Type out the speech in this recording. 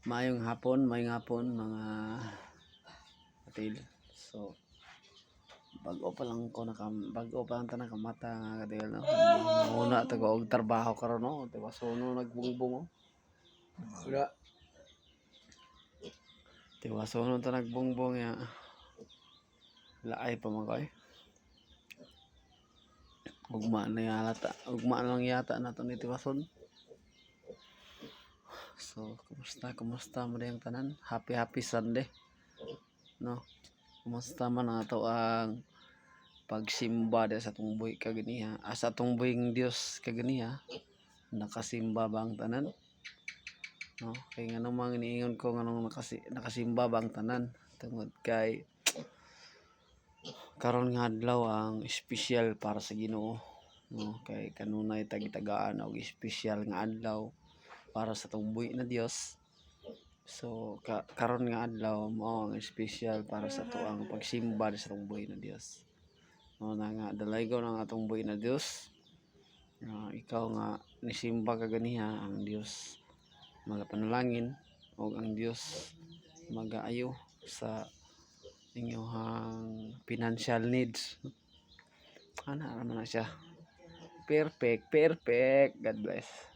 Maayong hapon, mga katil. So bago pa lang ta nakamata, mga katil, no. Una ta og trabaho karon, no. Tiwason nagbungbong, oh. Wala. Tiwason ta nagbungbong ya. Laay pa man kay. Ugma na yata, ugma na lang yata nato ni Tiwason. So, kumusta, kumusta mo ang tanan? Happy, happy Sunday. No? Kumusta man ang ato ang pagsimba di sa atong buhi kaganiha? Ah, sa atong buhing Dios kaganiha? Nakasimba ba ang tanan? No? Kay ngano mang iniingon ko nganong nakasimba ba ang tanan? Tungod kay karon nga adlaw ang espesyal para sa Ginoo. No? Kay kanunay tagitagaan og espesyal nga adlaw para sa atong buhi na Dios. So karon nga adlaw mao ang espesyal para sa atoang pagsimba sa atong buhi na Dios. No na nga dalaygon ang atong buhi na Dios. Nga ikaw nga nisimba ka ganiha, ang Dios magapanalangin ug ang Dios magaayo sa inyong financial needs. Ana ra man na siya. Perfect, perfect. God bless.